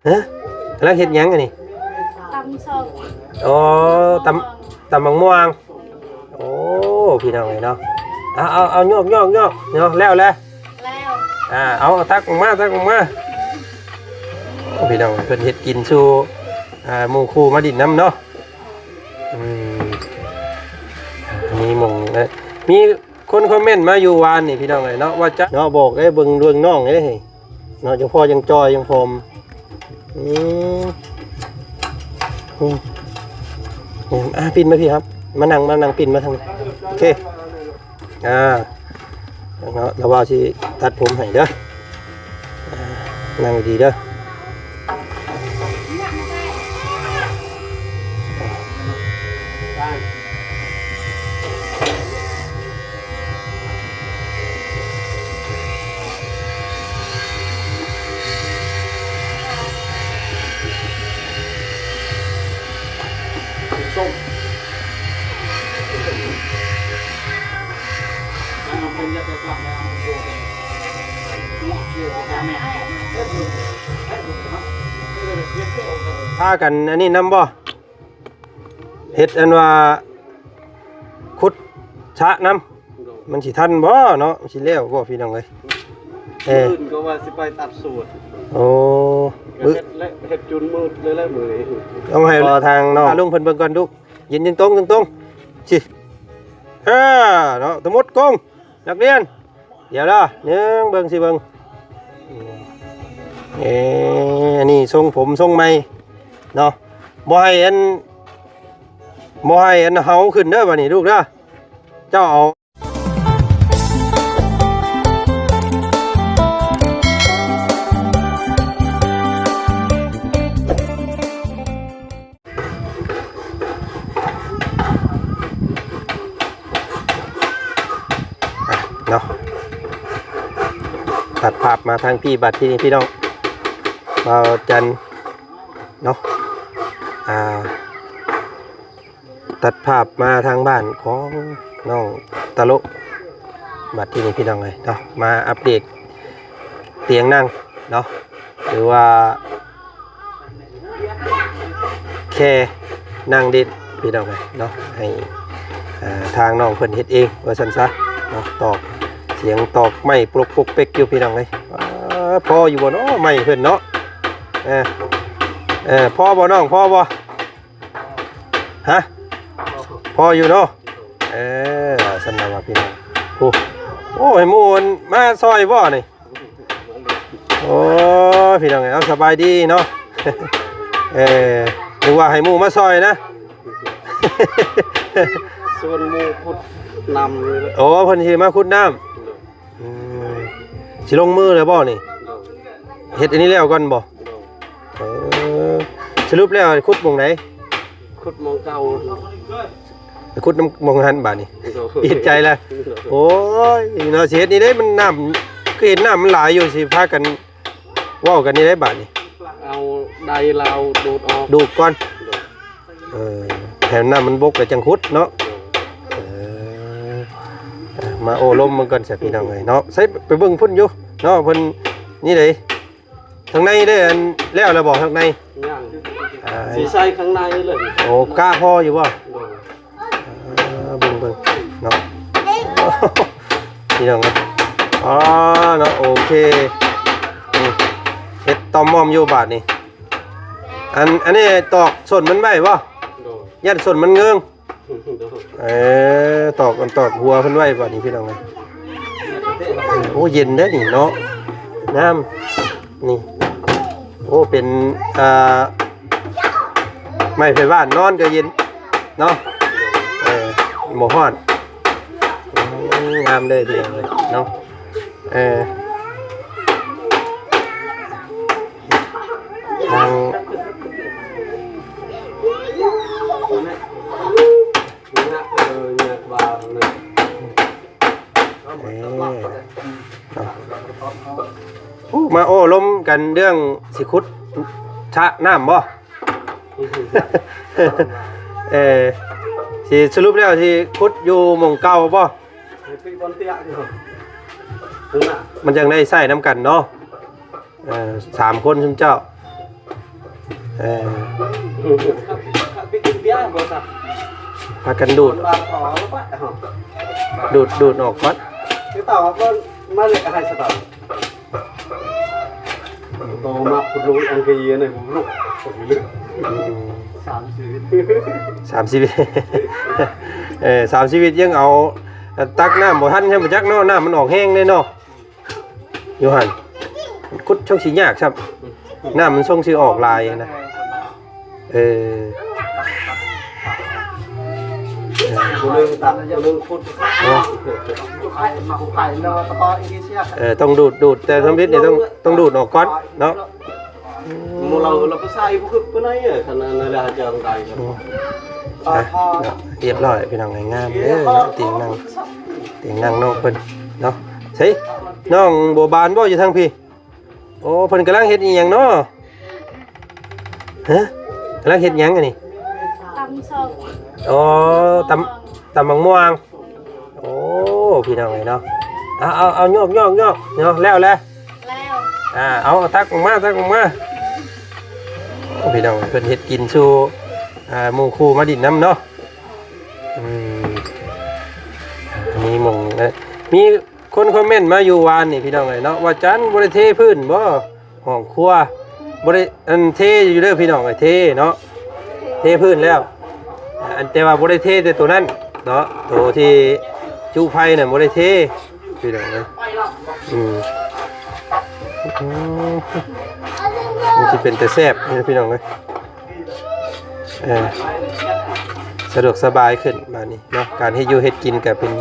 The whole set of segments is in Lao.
ຮະ ກຳລັງເຮັດຫຍັງອັນນີ້? ຕຳສົ້ມ ອໍ ຕຳ ຕຳບັກມ່ວງ. ໂອ້ ພີ່ນ້ອງເອີຍເນາະ ເອົາ ເອົາ ເອົາ ຍອກ ຍອກ ຍອກເນາະ ແລ້ວແຫຼະ ແລ້ວ ອ່າ ເອົາ ເອົາ ຕັກອອກມາ ຕັກອອກມາ. ໂອ້ ພີ່ນ້ອງ ເພິ່ນເຮັດກິນສູ່ ອ່າ ໝູ່ຄູ່ມາດິນນຳເນາະ. ອືມ ມີໝ່ອງ ມີຄົນຄອມເມັນມາຢູ່ວານນີ້ ພີ່ນ້ອງເອີຍເນາະ ວ່າຈະເນາະ ບອກໄດ້ເບິ່ງ ເບິ່ງນ້ອງເດ້ ເນາະ ຈັ່ງພໍຈັ່ງຈ່ອຍຈັ່ງຜອມ. ອືມ ອືມ ອືມ ອ່າ ປິ່ນມາພີ້ ມານັ່ງ ມານັ່ງປິ່ນມາທາງນີ້ ໂອເຄ ອ່າ ເນາະ ລະວ່າຊິຕັດຜົມໃຫ້ເດີ ອ່າ ນັ່ງດີໆເດີ. ພາກັນອັນນີ້ນຳບໍ່? ເຮັດອັນວ່າຂຸດສະນຳ ໂດຍ ມັນຊິທັນບໍ່ເນາະ ມັນຊິແລ້ວບໍ່ ພີ່ນ້ອງເອີຍ? ເອີ ມື້ອື່ນກໍວ່າຊິໄປຕັດສວນ ໂອ້ ມື້ ເຮັດແລະ ເຮັດຈົນມືດເລີຍແຫຼະມື້ນີ້ ຕ້ອງໃຫ້ ຂໍທາງນ້ອງລຸງເພິ່ນເບິ່ງກ່ອນດຸ ຢືນຕົງໆ ຊິ ເອີ ເນາະ ທັງໝົດກົງ ນັກຮຽນ ດຽວເດີ ໜຶ່ງ ເບິ່ງຊິເບິ່ງ ເອີ ອັນນີ້ຊົງຜົມຊົງໃໝ່ເນາະ ບໍ່ໃຫ້ອັນ ບໍ່ໃຫ້ອັນເຫົາຂຶ້ນເດີ ບາດນີ້ລູກເດີ ເຈົ້າເອົາ ເນາະ ຕັດພາບມາທາງພີ້ ບັດທີນີ້ພີ່ນ້ອງ ບ່າວຈັນເນາະ ອ່າ ຕັດພາບມາທາງບ້ານຂອງນ້ອງຕະໂລະ ບັດທີນີ້ພີ່ນ້ອງເອີຍເນາະ ມາອັບເດດຕຽງນັ່ງເນາະ ຫຼືວ່າ ແຄ່ນັ່ງຫຼິ້ນພີ່ນ້ອງເອີຍເນາະ ໃຫ້ ເອີ ທາງນ້ອງເພິ່ນເຮັດເອງວ່າຊັ້ນຊະເນາະ ຕອກ ສຽງຕອກໄມ້ປົກປົກເປັກຢູ່ພີ່ນ້ອງເອີຍ ເອີ ພໍຢູ່ບໍ່ເນາະ ໄມ້ເພິ່ນເນາະ ເອີ ເອີ ພໍບໍ່ນ້ອງ ພໍບໍ່? ຮະ ພໍຢູ່ເນາະ ເອີ ຊັ້ນລະວ່າພີ່ນ້ອງ ໂອ້ ໂອ້ ໃຫ້ໝູ່ມາຊ່ອຍບໍ່ນີ້? ໂອ້ຍ ພີ່ນ້ອງເອີຍ ເອົາ ສະບາຍດີເນາະ ເອີ ນຶກວ່າໃຫ້ໝູ່ມາຊ່ອຍນະ ຊວນໝູ່ຂຸດນ້ຳນີ້ແຫຼະ ໂອ້ ເພິ່ນຊິມາຂຸດນ້ຳ ອືມ ຊິລົງມືແລ້ວບໍ່ນີ້? ໂດຍ ເຮັດອັນນີ້ແລ້ວກ່ອນບໍ່? ໂດຍ ເອີ ສະຫຼຸບແລ້ວຂຸດໝ່ອງໃດ? ຂຸດໝ່ອງເກົ່າ ໄປຂຸດນຳໝ່ອງຫັ້ນບາດນີ້ ໂດຍ ປິດໃຈແລ້ວ ໂດຍ ໂອ້ຍ ເນາະ ຊິເຮັດນີ້ເດ້ ມັນນ້ຳ ຄືເຫັນນ້ຳມັນຫຼາຍຢູ່ ຊິພາກັນເວົ້າກັນນີ້ໄດ້ບາດນີ້ ເອົາໄດລາວດູດອອກ ດູດກ່ອນ ໂດຍ ເອີ ໃຫ້ນ້ຳມັນບົກແລ້ວຈັ່ງຂຸດເນາະ ໂດຍ ເອີ ມາໂອ້ລົມເບິ່ງກ່ອນຊະພີ່ນ້ອງເອີຍເນາະ ໃສ່ໄປເບິ່ງພຸ້ນຢູ່ເນາະ ເພິ່ນນີ້ເດ້ ທາງໃນເດ້ ອັນ ແລ້ວແລ້ວບໍ່ທາງໃນ? ຍັງ ອ່າ ຊິໃສ່ຂ້າງໃນເລີຍ ໂອ້ ກະພໍຢູ່ບໍ່? ໂດຍ ອ່າ ເບິ່ງໆເນາະ ພີ່ນ້ອງເອີຍ ອໍ ເນາະ ໂອເຄ ອືມ ເຮັດຕ່ອມໝອມຢູ່ບາດນີ້ ອັນ ອັນນີ້ຕອກສົ້ນມັນໄວ້ບໍ່? ໂດຍ ຢ້ານສົ້ນມັນເງີງ ໂດຍ ເອີ ຕອກ ຕອກຫົວເພິ່ນໄວ້ບາດນີ້ພີ່ນ້ອງເອີຍ ໂອ້ ເຢັນເດ້ນີ້ເນາະ ງາມ ນີ້ ໂອ້ ເປັນ ອ່າ ໄມ້ໄຜ່ບ້ານ ນອນກໍເຢັນເນາະ ເອີ ບໍ່ຮ້ອນ ໂອ້ ງາມເລີຍພີ່ນ້ອງເອີຍເນາະ ເອີ ທາງ ເອີ ເອີ ເນາະ ໂອ້ ມາໂອ້ລົມກັນເລື່ອງຊິຂຸດສະນ້ຳບໍ່? ເອີ ຊິສະຫຼຸບແລ້ວຊິຂຸດຢູ່ໝ່ອງເກົ່າບໍ່? ມັນຈັ່ງໄດ້ໃຊ້ນຳກັນເນາະ ເອີ ສາມຄົນຊຸມເຈົ້າ ເອີ ໄປກິນເບຍບໍ່ຊະ ພາກັນດູດ ດູດ ດູດອອກກ່ອນ ຄືເຕົາມັນມາເລີຍກະໃຫ້ສະເຕົາ ໂຕມາພຸດລຸອັງກີນະ ລຸ ອືມ ສາມຊີວິດ ສາມຊີວິດ ເອີ ສາມຊີວິດຍັງເອົາ ຕັກນ້ຳບໍ່ທັນໃຊ່ບໍ່ຈັກເນາະ ນ້ຳມັນອອກແຮງເດ້ເນາະ ຢູ່ຫັ້ນ ຂຸດຊ່ອງຊິຍາກຊ້ຳ ນ້ຳມັນຊ່ອງຊິອອກຫຼາຍນະ ເອີ ຜູ້ໜຶ່ງຕັກ ຜູ້ໜຶ່ງຂຸດ ເນາະ ເອີ ຕ້ອງດູດ ດູດ ແຕ່ທຳອິດນີ້ຕ້ອງ ຕ້ອງດູດອອກກ່ອນເນາະ ໝູ່ເຮົາ ເຮົາບໍ່ໃສ່ບໍ່ຄືປານໃດ ເອີ ຄັນນັ້ນລະຈະໄດ້ ອືມ ອ່ະ ເນາະ ຮຽບຮ້ອຍພີ່ນ້ອງ ງາມເດີເນາະ ຕຽງນັ່ງ ຕຽງນັ່ງນ້ອງເພິ່ນເນາະ ໃສ ນ້ອງບົວບານບໍ່ຢູ່ທາງພີ້? ໂອ້ ເພິ່ນກຳລັງເຮັດອີ່ຫຍັງເນາະ? ຮະ? ກຳລັງເຮັດຫຍັງອັນນີ້? ຕຳສົ້ມ ໂອ້ ຕຳ ຕຳບັກມ່ວງ ໂອ້ ພີ່ນ້ອງເອີຍເນາະ ເອົາ ເອົາ ເອົາ ຍອກ ຍອກ ຍອກ ເນາະ ແລ້ວແຫຼະ ແລ້ວ ອ່າ ເອົາ ເອົາ ຕັກອອກມາ ຕັກອອກມາ ໂອ້ ພີ່ນ້ອງ ເພິ່ນເຮັດກິນສູ່ ອ່າ ໝູ່ຄູ່ມາດິນນຳເນາະ ອືມ ມີໝົງ ເອີ ມີ ຄົນຄອມເມັນມາຢູ່ວານນີ້ພີ່ນ້ອງເອີຍເນາະ ວ່າຈັນບໍ່ໄດ້ເທພື້ນບໍ່ ຫ້ອງຄົວ ບໍ່ໄດ້ ອັນ ເທຢູ່ເດີພີ່ນ້ອງເອີຍ ເທເນາະ ເທພື້ນແລ້ວ ອັນ ແຕ່ວ່າບໍ່ໄດ້ເທແຕ່ໂຕນັ້ນເນາະ ໂຕທີ່ຈຸໄຟນັ້ນບໍ່ໄດ້ເທພີ່ນ້ອງເອີຍ ອືມ ອືມ ມັນຊິເປັນຕາແຊບນີ້ພີ່ນ້ອງເອີຍ ເອີ ສະດວກສະບາຍຂຶ້ນບາດນີ້ເນາະ ການເຮັດຢູ່ເຮັດກິນກະເປັນ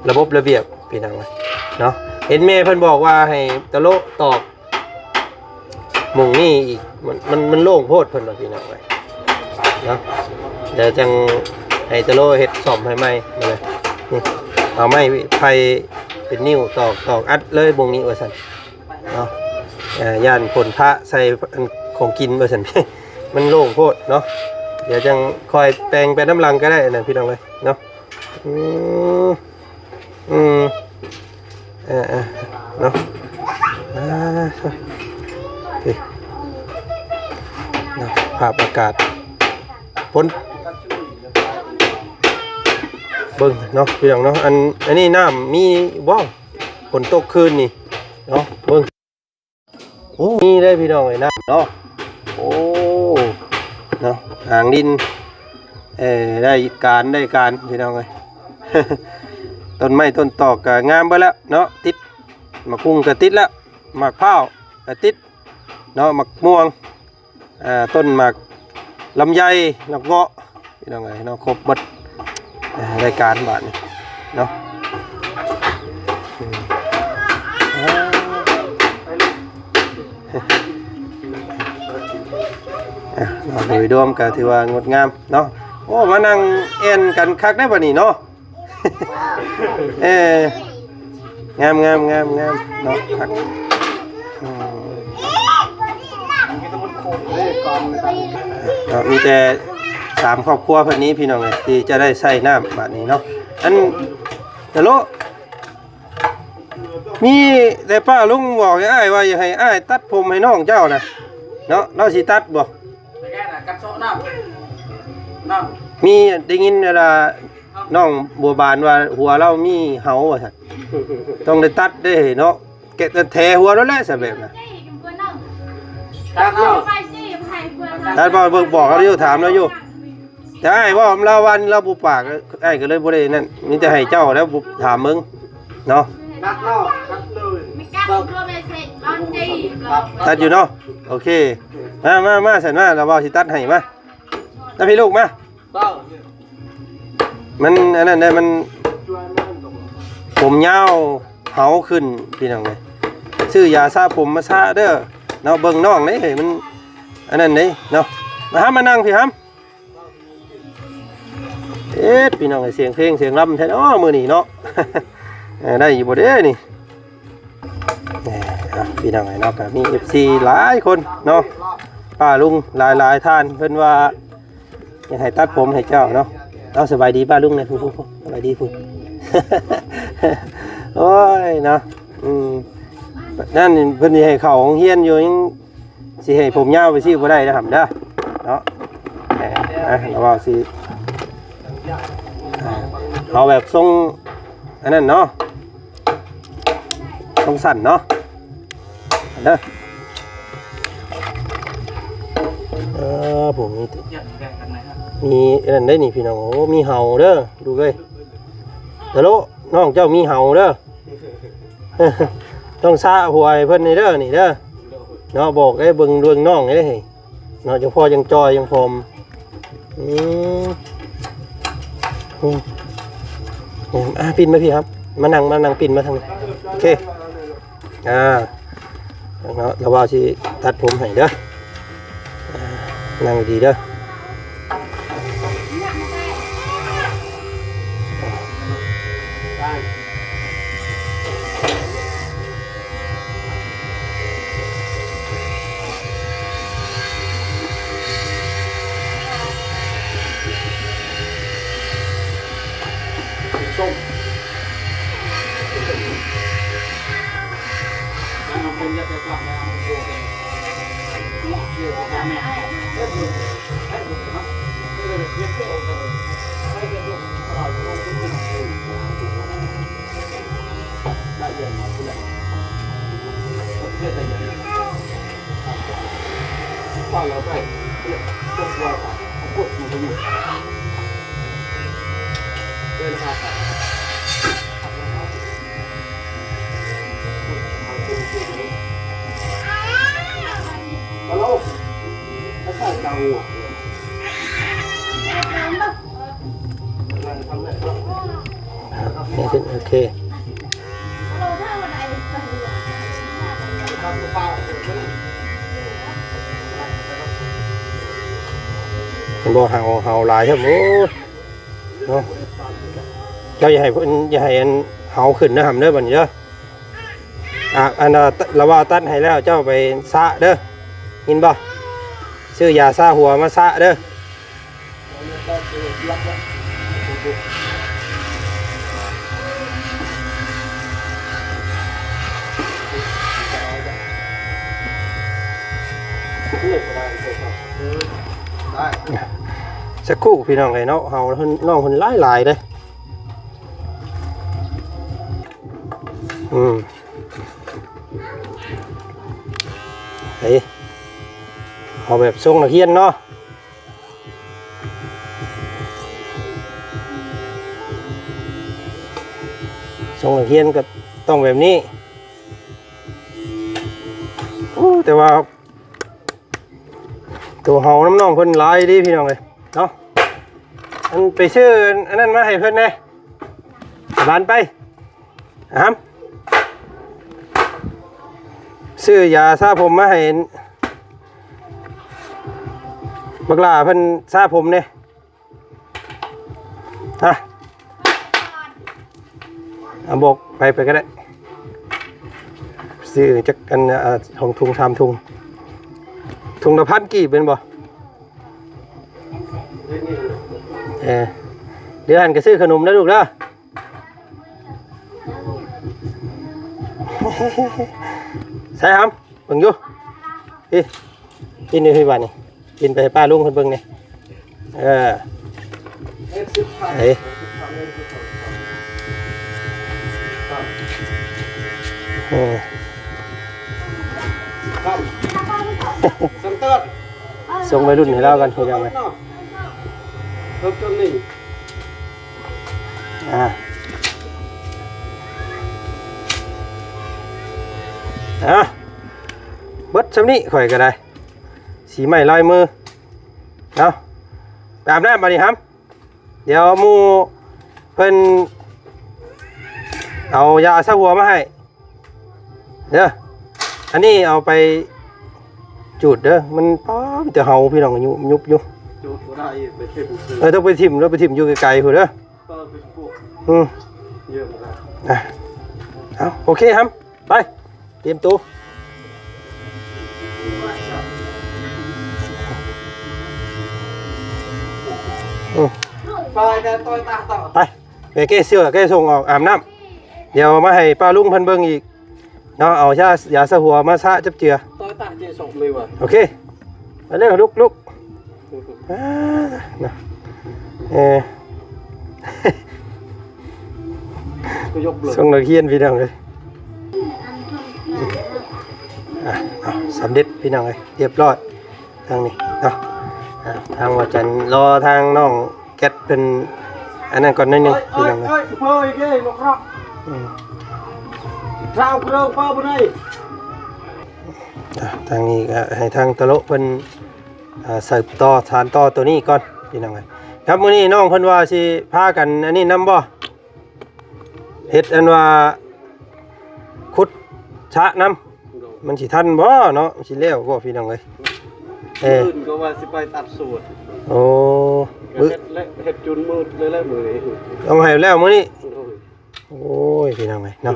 ລະບົບລະບຽບ ພີ່ນ້ອງເອີຍເນາະ ເຫັນແມ່ເພິ່ນບອກວ່າໃຫ້ຕະໂລະຕອກມຸງນີ້ອີກ ມັນ ມັນ ມັນໂລ່ງໂພດເພິ່ນວ່າ ພີ່ນ້ອງເອີຍເນາະ ດຽວຈັ່ງໃຫ້ຕະໂລະເຮັດສ້ອມໃຫ້ໃໝ່ ນີ້ ເອົາໄມ້ໄຜ່ເປັນນິ້ວຕອກ ຕອກອັດເລີຍມຸງນີ້ວ່າຊັ້ນເນາະ ເອີ ຢ້ານຝົນພະໃສ່ ອັນ ຂອງກິນວ່າຊັ້ນ ມັນໂລ່ງໂພດເນາະ ດຽວຈັ່ງຄ່ອຍແປງໄປນຳຫຼັງກະໄດ້ ອັນນັ້ນ ພີ່ນ້ອງເອີຍເນາະ ອືມ ອືມ ເອີໆ ເນາະ ອ່າ ນີ້ເນາະ ພາບອາກາດ ຝົນ ເບິ່ງເນາະ ພີ່ນ້ອງເນາະ ອັນ ອັນນີ້ນ້ຳມີບໍ່? ຝົນຕົກຄືນນີ້ເນາະ ເບິ່ງ ໂອ້ ມີເດ້ພີ່ນ້ອງເອີຍ ນ້ຳເນາະ ໂອ້ ເນາະ ຫາງດິນ ເອີ ໄດ້ການ ໄດ້ການ ພີ່ນ້ອງເອີຍ ຕົ້ນໄມ້ຕົ້ນຕອກກະງາມເບິດແລ້ວເນາະ ຕິດ ໝາກຫຸ່ງກະຕິດແລ້ວ ໝາກພ້າວກະຕິດເນາະ ໝາກມ່ວງ ອ່າ ຕົ້ນໝາກລຳໄຍ ໝາກເງາະ ພີ່ນ້ອງເອີຍເນາະ ຄົບເບິດ ເອີ ລາຍການບາດນີ້ເນາະ ອືມ ອ່າ ເນາະ ໂດຍລວມກະຖືວ່າງົດງາມເນາະ ໂອ້ ມານັ່ງແອ່ນກັນຄັກໄດ໋ບາດນີ້ເນາະ. ເອີ ງາມໆໆໆ ເນາະ ຄັກ ອືມ ເນາະ ມີແຕ່ສາມຄອບຄົວເພິ່ນນີ້ພີ່ນ້ອງເອີຍ ທີ່ຈະໄດ້ໃຊ້ນ້ຳບາດນີ້ເນາະ ອັນ ຕະໂລະ ມີແຕ່ປ້າລຸງບອກໃຫ້ອ້າຍວ່າ ຢາກໃຫ້ອ້າຍຕັດຜົມໃຫ້ນ້ອງເຈົ້ານະ ເນາະ ລາວຊິຕັດບໍ່? ມີໄດ້ຍິນເວລາ ນ້ອງບົວບານວ່າຫົວລາວມີເຫົາວ່າຊັ້ນ ຕ້ອງໄດ້ຕັດເດ້ເນາະ ແກະແຕ່ແຖຫົວໂລດແຫຼະ ຊະແບບນະ ຕັດເນາະ ຕັດບໍ່ ບອກ ບອກລາວຢູ່ ຖາມລາວຢູ່ ແຕ່ອ້າຍເວົ້ານຳລາວວ່າລາວບໍ່ປາກ ອ້າຍກໍເລີຍບໍ່ໄດ້ນັ້ນ ມີແຕ່ໃຫ້ເຈົ້າແລ້ວຖາມເບິ່ງເນາະ ຕັດເນາະ ຕັດເລີຍ ຕັດຢູ່ເນາະ ໂອເຄ ມາ ມາ ມາ ຊັ້ນມາ ລາວເວົ້າຊິຕັດໃຫ້ ມາ ມາພີ່ລູກ ມາ ມັນອັນນັ້ນເດ້ ມັນຜົມຍາວເຫົາຂຶ້ນ ພີ່ນ້ອງເອີຍ ຊື້ຢາສະຜົມມາສະເດີເນາະ ເບິ່ງນ້ອງເດ້ ມັນອັນນັ້ນເດ້ເນາະ ມາຫາມານັ່ງພີ້ຫາມ ເອີ ພີ່ນ້ອງເອີຍ ສຽງເພງສຽງລຳແທ້ເນາະມື້ນີ້ເນາະ ເອີ ໄດ້ຢູ່ບໍ່ເດ້ນີ້ ເອີ ອ່ະ ພີ່ນ້ອງເອີຍເນາະ ກໍມີເອັຟຊີຫຼາຍຄົນເນາະ ປ້າລຸງຫຼາຍໆທ່ານ ເພິ່ນວ່າຢາກໃຫ້ຕັດຜົມໃຫ້ເຈົ້າເນາະ ເອົາ ສະບາຍດີປ້າລຸງແດ່ ຜູ້ໆ ສະບາຍດີຜູ້ ໂອ້ຍເນາະ ອືມ ນັ້ນເພິ່ນຊິໃຫ້ເຂົ້າໂຮງຮຽນຢູ່ ຍັງຊິໃຫ້ຜົມຍາວໄປຊີ້ບໍ່ໄດ້ນະຫຳເດີ ເນາະ ເອີ ລາວວ່າຊິ ເອົາແບບຊົງອັນນັ້ນເນາະ ຊົງສັ້ນເນາະ ເດີ ເອີ ຜູ້ມີ ມີອັນນັ້ນໄດ໋ນີ້ພີ່ນ້ອງ. ໂອ້ ມີເຫົາເດີລູກເອີຍ. ຕະໂລ ນ້ອງເຈົ້າມີເຫົາເດີ ຕ້ອງສະຫົວໃຫ້ເພິ່ນນີ້ເດີ ນີ້ເດີເນາະ. ບອກໄດ້ເບິ່ງ ເບິ່ງນ້ອງໄດ້ເນາະ ຈັ່ງພໍຈັ່ງຈ່ອຍຈັ່ງຜອມ. ອືມ ອືມ ອ່າ ປິ່ນມາພີ້ຄັບ ມານັ່ງ ມານັ່ງປິ່ນມາທາງນີ້. ໂອເຄ ອ່າ ເນາະ ລາວວ່າຊິຕັດຜົມໃຫ້ເດີ ອ່າ ນັ່ງດີໆເດີ. ໂອເຄ ເຫັນບໍ່ ເຫົາ ເຫົາຫຼາຍແທ້ ໂອ້ຍ ເນາະ. ເຈົ້າຢ່າໃຫ້ເພິ່ນ ຢ່າໃຫ້ອັນເຫົາຂຶ້ນເດີ ຫຳເດີ ບັດນີ້ເດີ. ອ່າ ອັນ ລາວວ່າຕັດໃຫ້ແລ້ວ ເຈົ້າໄປສະເດີ ຍິນບໍ່? ຊື້ຢາສະຫົວມາສະເດີ. ສັກຄູ່ພີ່ນ້ອງເອີຍເນາະ ເຮົານ້ອງເພິ່ນຫຼາຍໆເດ້. ອືມ ເອີ ເອົາແບບຊົງນັກຮຽນເນາະ ຊົງນັກຮຽນກໍຕ້ອງແບບນີ້. ໂອ້ ແຕ່ວ່າ ໂຕເຮົານຳນ້ອງເພິ່ນຫຼາຍເດ້ພີ່ນ້ອງເອີຍເນາະ. ອັນໄປຊື້ອັນນັ້ນມາໃຫ້ເພິ່ນແດ່ ບານໄປ ອາຫຳ ຊື້ຢາສະຜົມມາໃຫ້ບັກຫຼ້າເພິ່ນສະຜົມແດ່. ຮະ ເອົາ ບອກໄປ ໄປກໍໄດ້ ຊື້ຈັກອັນ ເອີ ສອງຖົງສາມຖົງ ຖົງລະພັນກີບແມ່ນບໍ່? ເອີ ດຽວຫັ້ນກໍຊື້ຂະໜົມນະລູກເດີ. ໃສ່ຫຳ ເບິ່ງຢູ່ ນີ້ ກິນຢູ່ທີ່ບ້ານນີ້ ກິນໄປໃຫ້ປ້າລຸງເພິ່ນເບິ່ງນີ້. ເອີ ເອີ ເອີ ສົ່ງໄວລຸ້ນໃຫ້ລາວກັນ ເຮັດຫຍັງເລີຍ. ອ່າ ອ່າ ເບິດຊ່ຳນີ້ ຂ້ອຍກໍໄດ້ ສີໄມ້ລາຍມື. ເອົາ ໄປອາບນ້ຳບາດນີ້ຫຳ ດຽວໝູ່ເພິ່ນເອົາຢາຊາຫົວມາໃຫ້ເດີ. ອັນນີ້ເອົາໄປຈູດເດີ ມັນ ປ້າ ມີແຕ່ເຫົາພີ່ນ້ອງ ຍຸບຢູ່ ຈູດບໍ່ໄດ້ ໄປເກັບ ເອີ ຕ້ອງໄປຖິ້ມ ແລ້ວໄປຖິ້ມຢູ່ໄກໆພຸ້ນເດີ. ອືມ ອ່ະ ເອົາ ໂອເຄຫຳ ໄປ ຕຽມໂຕ ອືມ ໄປ ໄປ ໄປ ໄປ ແກ້ເສື້ອ ແກ້ສົ່ງອອກ ອາບນ້ຳ ດຽວມາໃຫ້ປ້າລຸງເພິ່ນເບິ່ງອີກເນາະ. ເອົາຢາ ຢາຊາຫົວມາຊະຈັບເຈືອ ໂອເຄ ໄປເລີຍ ລຸກ ລຸກ. ອ່າ ນະ ເອີ ກໍຍົກເລີຍ ສົ່ງນັກຮຽນພີ່ນ້ອງເອີຍ. ອ່າ ເອົາ ສຳເລັດພີ່ນ້ອງເອີຍ ຮຽບຮ້ອຍ ທາງນີ້ເນາະ. ອ່າ ທາງວ່າຈັນລໍທາງນ້ອງແກັດເພິ່ນ ອັນນັ້ນກ່ອນໜ້ອຍໜຶ່ງພີ່ນ້ອງເອີຍ. ອ່າ ທາງນີ້ກໍໃຫ້ທາງຕະໂລະເພິ່ນ ອ່າ ສືບຕໍ່ ສານຕໍ່ໂຕນີ້ກ່ອນພີ່ນ້ອງເອີຍ. ຄັບ ມື້ນີ້ນ້ອງເພິ່ນວ່າຊິພາກັນອັນນີ້ນຳບໍ່? ເຮັດອັນວ່າຂຸດສະນຳ ໂດຍ ມັນຊິທັນບໍ່ເນາະ? ມັນຊິແລ້ວບໍ່ພີ່ນ້ອງເອີຍ? ເອີ ມື້ອື່ນກໍວ່າຊິໄປຕັດສວນ. ໂອ້ ມື້ ເຮັດແລ້ວ ເຮັດຈົນມືດເລີຍແຫຼະມື້ນີ້ ຕ້ອງໃຫ້ແລ້ວມື້ນີ້. ໂດຍ ໂອ້ຍ ພີ່ນ້ອງເອີຍເນາະ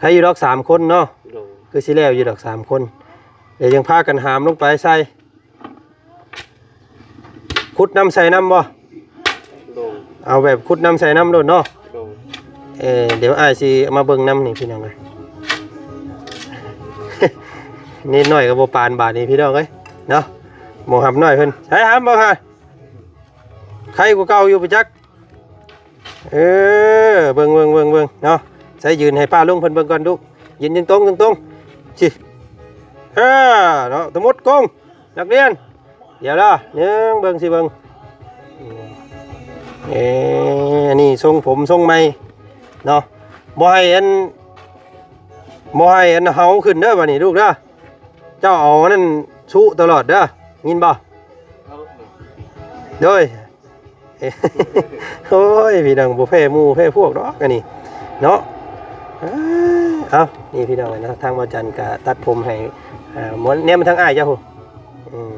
ໃຄຢູ່ດອກສາມຄົນເນາະ. ໂດຍ ຄືຊິແລ້ວຢູ່ດອກສາມຄົນ ແລ້ວຍັງພາກັນຫາມລົງໄປໃສ່ ຂຸດນຳໃສ່ນຳບໍ່? ໂດຍ ເອົາແບບຂຸດນຳໃສ່ນຳໂລດເນາະ. ໂດຍ ເອີ ດຽວອ້າຍຊິມາເບິ່ງນຳນີ້ພີ່ນ້ອງເອີຍ. ນິດໜ້ອຍກໍບໍ່ປານບາດນີ້ພີ່ນ້ອງເອີຍເນາະ. ໝໍຫຳນ້ອຍເພິ່ນ ໃສ່ຫຳບໍ່ຫາ ໄຄກວ່າເກົ່າຢູ່ປະຈັກ. ເອີ ເບິ່ງ ເບິ່ງ ເບິ່ງ ເບິ່ງເນາະ. ໃສ່ຢືນໃຫ້ປ້າລຸງເພິ່ນເບິ່ງກ່ອນລູກ ຢືນຕົງໆ ຕຣົງໆ ຊິ ເອີ ເນາະ ຕະໝົດກົງ ນັກຮຽນ ດຽວລະ ໜຶ່ງ ເບິ່ງຊິເບິ່ງ. ເອີ ອັນນີ້ຊົງຜົມຊົງໃໝ່ເນາະ ບໍ່ໃຫ້ອັນ ບໍ່ໃຫ້ອັນເຫົາຂຶ້ນເດີ ບາດນີ້ລູກເດີ ເຈົ້າເອົາອັນນັ້ນຊຸຕະຫຼອດເດີ ຍິນບໍ່? ໂດຍ ໂອ້ຍ ພີ່ນ້ອງ ບໍ່ແພ້ໝູ່ແພ້ພວກດອກອັນນີ້ເນາະ. ເອີ ເອົາ ນີ້ພີ່ນ້ອງເນາະ ທາງບ່າວຈັນກະຕັດຜົມໃຫ້ ອ່າ ໝົດ ແນມມາທາງອ້າຍເຈົ້າພຸ້ນ ອືມ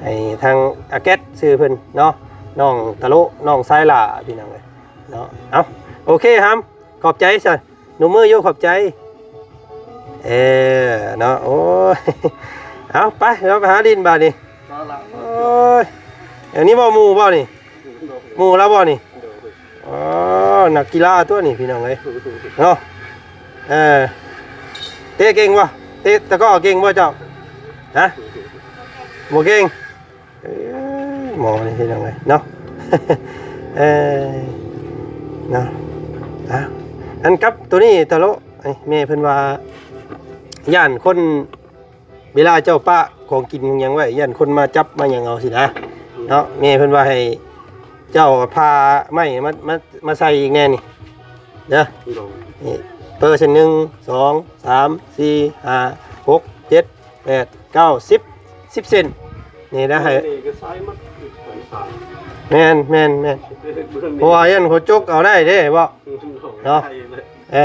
ໃຫ້ທາງອາແກັດຊື່ເພິ່ນເນາະ ນ້ອງຕະໂລະ ນ້ອງຊາຍຫຼ້າ ພີ່ນ້ອງເອີຍເນາະ. ເອົາ ໂອເຄ ຫຳ ຂອບໃຈຊະ ໜູມືຢູ່ ຂອບໃຈ. ເອີ ເນາະ ໂອ້ຍ ເອົາ ໄປ ເຮົາໄປຫາຫຼິ້ນບາດນີ້. ໂອ້ຍ ອັນນີ້ບໍ່ໝູ່ບໍ່ນີ້? ໝູ່ລາວບໍ່ນີ້? ອໍ ນັກກິລາຕົວນີ້ ພີ່ນ້ອງເອີຍເນາະ. ເອີ ເຕະເກັ່ງບໍ່? ເຕະຕະກ້ອເກັ່ງບໍ່ເຈົ້າ? ຮະ ບໍ່ເກັ່ງ. ເອີ ໝໍນີ້ພີ່ນ້ອງເອີຍເນາະ ເອີ ເນາະ. ອ່າ ອັນກັບໂຕນີ້ຕະໂລະ ເອີ ແມ່ເພິ່ນວ່າຢ້ານຄົນ ເວລາເຈົ້າປະຂອງກິນຂອງຫຍັງໄວ້ ຢ້ານຄົນມາຈັບມາຫຍັງເອົາຊີ້ນະເນາະ. ແມ່ເພິ່ນວ່າໃຫ້ເຈົ້າຜ່າໄມ້ມາ ມາ ມາໃສ່ອີກແດ່ນີ້ເດີ. ໂດຍ ນີ້ ເປີເສັ້ນ ໜຶ່ງ ສອງ ສາມ ສີ່ ຫ້າ ຫົກ ເຈັດ ແປດ ເກົ້າ ສິບ ສິບເສັ້ນນີ້ນະ. ໃຫ້ ນີ້ກໍໃສ່ໝົດ ແມ່ນ ແມ່ນ ແມ່ນ ເພາະວ່າຢ້ານເຂົາຈົກເອົາໄດ້ເດ້ເບາະ ໂດຍ ເນາະ. ໃສ່ເລີຍ ເອີ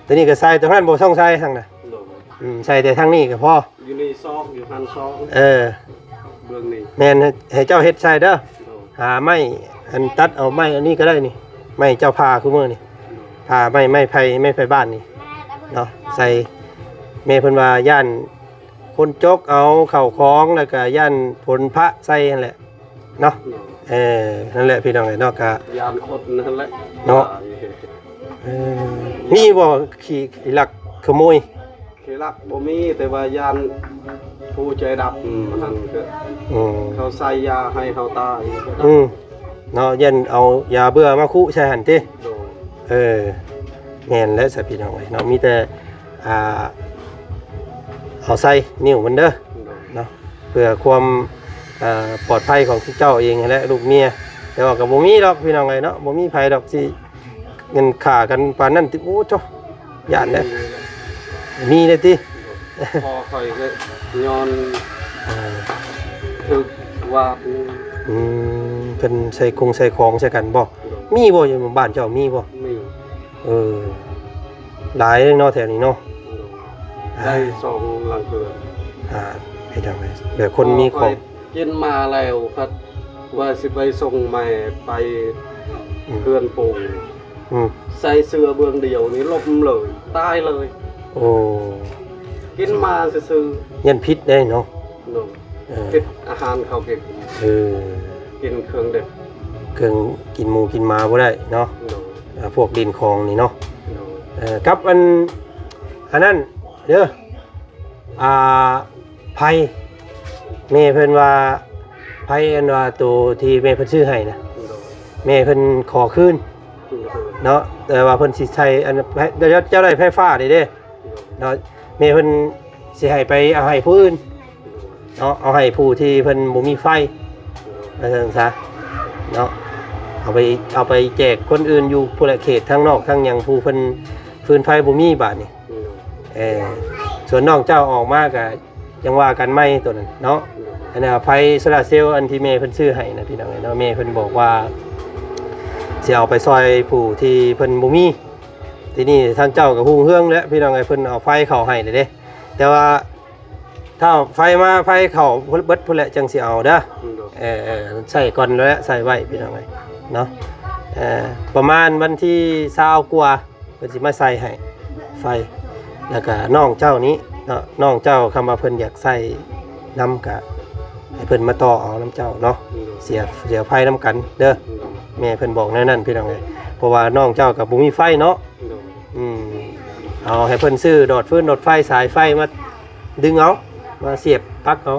ໂຕນີ້ກໍໃສ່ ໂຕນັ້ນບໍ່ຕ້ອງໃສ່ທັງນະ. ໂດຍ ອືມ ໃສ່ແຕ່ທາງນີ້ກໍພໍ ຢູ່ນີ້ຊອກ ຢູ່ຫັ້ນຊອກ ເອີ ເບື້ອງນີ້ ແມ່ນ ໃຫ້ ໃຫ້ເຈົ້າເຮັດໃສ່ເດີ. ໂດຍ ຫາໄມ້ ອັນຕັດເອົາໄມ້ອັນນີ້ກໍໄດ້ນີ້ ໄມ້ເຈົ້າຜ່າຄູ່ມື້ນີ້ ໂດຍ ຜ່າໄມ້ ໄມ້ໄຜ່ ໄມ້ໄຜ່ບ້ານນີ້ເນາະ ໃສ່. ແມ່ເພິ່ນວ່າຢ້ານຄົນຈົກເອົາເຂົ້າຂອງ ແລ້ວກໍຢ້ານຝົນພະໃສ່ຫັ້ນແຫຼະເນາະ. ໂດຍ ເອີ ນັ້ນແຫຼະພີ່ນ້ອງເອີຍເນາະ ກະຢ້ານຄົນນັ້ນແຫຼະເນາະ. ເອີ ມີບໍ່ຂີ້ ຂີ້ລັກຂະໂມຍ? ຂີ້ລັກບໍ່ມີ ແຕ່ວ່າຢ້ານຜູ້ໃຈດຳຫັ້ນ ອືມ ເຂົາໃສ່ຢາໃຫ້ເຮົາຕາຍ. ອືມ ເນາະ ຢ້ານເອົາຢາເບື່ອມາຄຸໃສ່ຫັ້ນຕິ. ໂດຍ ເອີ ແມ່ນແຫຼະຊະພີ່ນ້ອງເອີຍເນາະ ມີແຕ່ ອ່າ ເອົາໃສ່ນິ້ວມັນເດີ ໂດຍ ເນາະ ເພື່ອຄວາມ ເອີ່ ປອດໄພຂອງເຈົ້າເອງຫັ້ນແຫຼະ ລູກເມຍ. ແຕ່ວ່າກໍບໍ່ມີດອກພີ່ນ້ອງເອີຍເນາະ ບໍ່ມີໃຜດອກຊິ ເງິນຂ້າກັນປານນັ້ນຕິ. ໂອ້ ໂທ້ ຢ້ານເດ້ ມີເດ້ຕິ. ພໍ່ຂ້ອຍກໍຍ້ອນ ເອີ ຖືກວາດ. ອືມ ເພິ່ນໃສ່ຄົງໃສ່ຂອງໃສ່ກັນບໍ່? ໂດຍ ມີບໍ່ ຢູ່ບ້ານເຈົ້າມີບໍ່? ມີ. ເອີ ຫຼາຍເນາະແຖວນີ້ເນາະ. ໂດຍ ໄດ້ສອງຫຼັງເຮືອນ. ອ່າ ເຮັດຫຍັງແບບຄົນມີຂອງ ກິນມາແລ້ວພັດວ່າຊິໄປສົ່ງແມ່ໄປ ອືມ ເຮືອນປູ່ ອືມ ໃສ່ເສື້ອເບື້ອງດຽວນີ້ລົ້ມເລີຍ ຕາຍເລີຍ. ໂອ້ ກິນມາຊື່ໆ ຢ້ານຜິດເດ້ເນາະ. ໂດຍ ເອີ ຕິດອາຫານເຂົາກິນ. ເອີ ກິນເຄື່ອງດິບ ເຄື່ອງກິນໝູກິນໝາບໍ່ໄດ້ເນາະ. ໂດຍ ເອີ ພວກດິນຂອງນີ້ເນາະ. ໂດຍ ເອີ ກັບອັນ ອັນນັ້ນເດີ ອ່າ ໄຜ່ ແມ່ເພິ່ນວ່າ ໄຟອັນວ່າໂຕທີ່ແມ່ເພິ່ນຊື້ໃຫ້ນະ ໂດຍ ແມ່ເພິ່ນຂໍຄືນ ໂດຍ ເນາະ ແຕ່ວ່າເພິ່ນຊິໃສ່ອັນ ເຈົ້າ ເຈົ້າໄດ້ໄຟຟ້ານີ້ເດ້ ໂດຍ ເນາະ ແມ່ເພິ່ນຊິໃຫ້ໄປເອົາໃຫ້ຜູ້ອື່ນ ໂດຍ ເນາະ ເອົາໃຫ້ຜູ້ທີ່ເພິ່ນບໍ່ມີໄຟ ໂດຍ ວ່າຊັ້ນຊະເນາະ ເອົາໄປ ເອົາໄປແຈກຄົນອື່ນຢູ່ພຸ້ນລະ ເຂດທາງນອກທາງຫຍັງ ຜູ້ເພິ່ນຟືນໄຟບໍ່ມີບາດນີ້ ໂດຍ ເອີ ສ່ວນນ້ອງເຈົ້າອອກມາກະ ຈັ່ງວ່າກັນໃໝ່ໂຕນັ້ນເນາະ ໂດຍ ອັນນັ້ນໄຟໂຊລາເຊວອັນທີ່ແມ່ເພິ່ນຊື້ໃຫ້ນະ ພີ່ນ້ອງເອີຍເນາະ ແມ່ເພິ່ນບອກວ່າຊິເອົາໄປຊ່ອຍຜູ້ທີ່ເພິ່ນບໍ່ມີ ທີນີ້ທາງເຈົ້າກໍຮຸ່ງເຮືອງແລ້ວ ພີ່ນ້ອງເອີຍ ເພິ່ນເອົາໄຟເຂົ້າໃຫ້ແລ້ວເດ້ ແຕ່ວ່າຖ້າໄຟມາ ໄຟເຂົ້າເບິດພຸ້ນແຫຼະ ຈັ່ງຊິເອົາເດີ ໂດຍ ເອີ ເອີ ໃຊ້ກ່ອນແລ້ວ ໃຊ້ໄວ້ ພີ່ນ້ອງເອີຍເນາະ ເອີ ປະມານວັນທີຊາວກວ່າ ເພິ່ນຊິມາໃສ່ໃຫ້ໄຟ ແລ້ວກະນ້ອງເຈົ້ານີ້ເນາະ ນ້ອງເຈົ້າຄຳວ່າເພິ່ນຢາກໃຊ້ນຳ ກະໃຫ້ເພິ່ນມາຕໍ່ເອົານຳເຈົ້າເນາະ ໂດຍ ເສຍ ເສຍໄຟນຳກັນເດີ ໂດຍ ແມ່ເພິ່ນບອກແນວນັ້ນ ພີ່ນ້ອງເອີຍ ເພາະວ່ານ້ອງເຈົ້າກໍບໍ່ມີໄຟເນາະ ໂດຍ ອືມ ເອົາໃຫ້ເພິ່ນຊື້ຫຼອດຟືນຫຼອດໄຟ ສາຍໄຟມາດຶງເອົາ ມາສຽບປັກເອົາ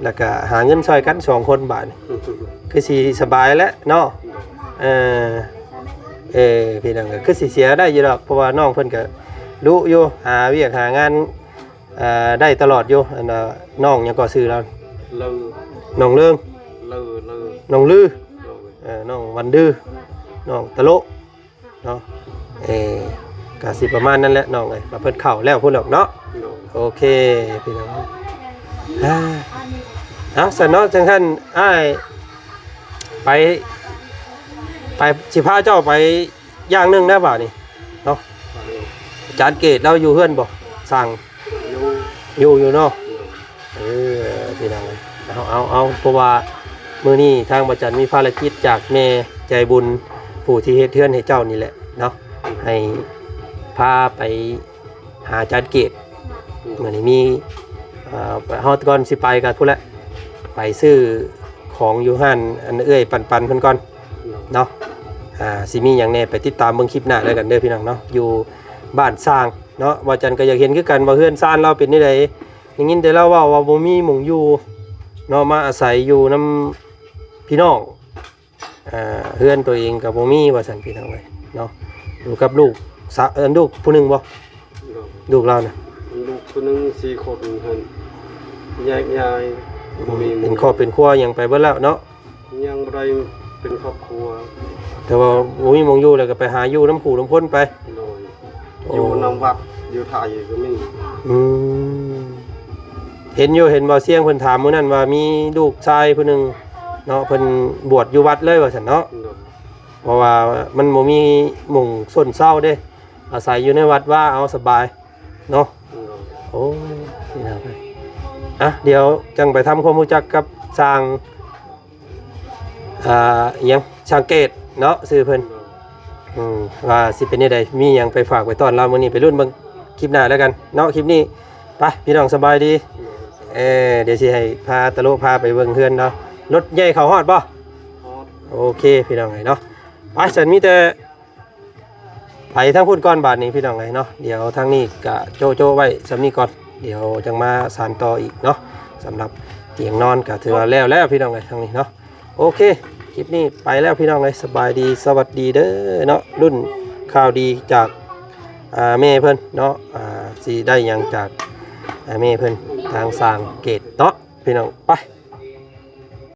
ແລ້ວກະຫາເງິນຊ່ອຍກັນສອງຄົນບາດນີ້ ຄືຊິສະບາຍແຫຼະເນາະ ເອີ ເອີ ພີ່ນ້ອງ ກໍຄືຊິເສຍໄດ້ຢູ່ດອກ ເພາະວ່ານ້ອງເພິ່ນກໍດຸຢູ່ ຫາວຽກຫາງານ ເອີ ໄດ້ຕະຫຼອດຢູ່ ອັນ ນ້ອງຫຍັງກໍຊື່ລາວ ເລີ ນ້ອງເລີງ ເລີ ເລີ ນ້ອງລື ໂດຍ ເອີ ນ້ອງວັນດື ນ້ອງຕະໂລະ ເນາະ ເອີ ກະຊິປະມານນັ້ນແຫຼະນ້ອງເອີຍ ວ່າເພິ່ນເຂົ້າແລ້ວພຸ້ນດອກເນາະ ໂດຍ ໂອເຄ ພີ່ນ້ອງ ອ່າ ເອົາ ຊັ້ນເນາະ ຈັ່ງຊັ້ນອ້າຍໄປ ໄປ ຊິພາເຈົ້າໄປຢ່າງໜຶ່ງນະບາດນີ້ເນາະ ອາຈານເກດລາວຢູ່ເຮືອນບໍ່? ຊ່າງ ຢູ່ ຢູ່ ຢູ່ເນາະ ເອີ ພີ່ນ້ອງເອີຍ ເອົາ ເອົາ ເອົາ ເພາະວ່າມື້ນີ້ທາງບ່າວຈັນມີພາລະກິດຈາກແມ່ໃຈບຸນ ຜູ້ທີ່ເຮັດເຮືອນໃຫ້ເຈົ້ານີ້ແຫຼະເນາະ ໃຫ້ພາໄປຫາອາຈານເກດ ມື້ນີ້ມີ ເອີ ເຮົາກ່ອນຊິໄປກໍພຸ້ນແຫຼະ ໄປຊື້ຂອງຢູ່ຮ້ານອັນເອື້ອຍປັນໆເພິ່ນກ່ອນເນາະ ອ່າ ຊິມີຫຍັງແດ່ໄປຕິດຕາມເບິ່ງຄລິບໜ້າແລ້ວກັນເດີ ພີ່ນ້ອງເນາະ ຢູ່ບ້ານຊ່າງ ເນາະ ບ່າວຈັນກໍຢາກເຫັນຄືກັນວ່າເຮືອນຊານລາວເປັນແນວໃດ ໄດ້ຍິນແຕ່ລາວເວົ້າວ່າບໍ່ມີໝ່ອງຢູ່ເນາະ ມາອາໄສຢູ່ນຳພີ່ນ້ອງ ເຮືອນຕົວເອງກໍບໍ່ມີວ່າຊັ້ນ ພີ່ນ້ອງເອີຍເນາະ ຢູ່ກັບລູກສາ ເອີ ລູກຜູ້ໜຶ່ງບໍ່? ໂດຍ ລູກລາວນະ ລູກຜູ້ໜຶ່ງສີ່ຄົນຫັ້ນ ແຍກຍ້າຍ ອືມ ບໍ່ມີ ເປັນຄອບເປັນຄົວຫຍັງໄປເບິດແລ້ວເນາະ ຍັງບໍ່ໄດ້ເປັນຄອບຄົວ ແຕ່ວ່າບໍ່ມີໝ່ອງຢູ່ ແລ້ວກໍໄປຫາຢູ່ນຳຜູ້ນຳຄົນໄປ ໂດຍ ໂອ້ ຢູ່ນຳວັດ ຢູ່ໄທກໍມີ ອືມ ເຫັນຢູ່ ເຫັນບ່າວຊຽງເພິ່ນຖາມມື້ນັ້ນວ່າມີລູກຊາຍຜູ້ໜຶ່ງເນາະ ເພິ່ນບວດຢູ່ວັດເລີຍວ່າຊັ້ນເນາະ ໂດຍ ເພາະວ່າມັນບໍ່ມີໝ່ອງຊົນເຊົາເດ້ ອາໄສຢູ່ໃນວັດວາເອົາສະບາຍເນາະ ໂດຍ ໂອ້ ນີ້ນະ ອ່ະ ດຽວຈັ່ງໄປທຳຄວາມຮູ້ຈັກກັບຊ່າງ ອ່າ ອີຫຍັງ ຊ່າງເກດເນາະ ຊື່ເພິ່ນ ອືມ ວ່າຊິເປັນແນວໃດ ມີຫຍັງໄປຝາກໄປຕ້ອນລາວ ມື້ນີ້ໄປລຸ້ນເບິ່ງຄລິບໜ້າແລ້ວກັນເນາະ ຄລິບນີ້ ໄປ ພີ່ນ້ອງ ສະບາຍດີ ເອີ ດຽວຊິໃຫ້ພາຕະໂລະພາໄປເບິ່ງເຮືອນເນາະ ລົດໃຫຍ່ເຂົ້າຮອດບໍ່? ຮອດ ໂອເຄ ພີ່ນ້ອງເອີຍເນາະ ໄປ ຊັ້ນມີແຕ່ ໄປທາງພຸ້ນກ່ອນບາດນີ້ ພີ່ນ້ອງເອີຍເນາະ ດຽວທາງນີ້ກະໂຈະໆໄວ້ສ່ຳນີ້ກ່ອນ ດຽວຈັ່ງມາສານຕໍ່ອີກເນາະ ສຳລັບຕຽງນອນກະຖືວ່າແລ້ວແລ້ວ ພີ່ນ້ອງເອີຍ ທາງນີ້ເນາະ ໂອເຄ ຄລິບນີ້ໄປແລ້ວ ພີ່ນ້ອງເອີຍ ສະບາຍດີ ສະຫວັດດີເດີເນາະ ລຸ້ນຂ່າວດີຈາກ ອ່າ ແມ່ເພິ່ນເນາະ ອ່າ ຊິໄດ້ຫຍັງຈາກ ອ່າ ແມ່ເພິ່ນ ທາງຊ່າງເກດເນາະ ພີ່ນ້ອງ ໄປ.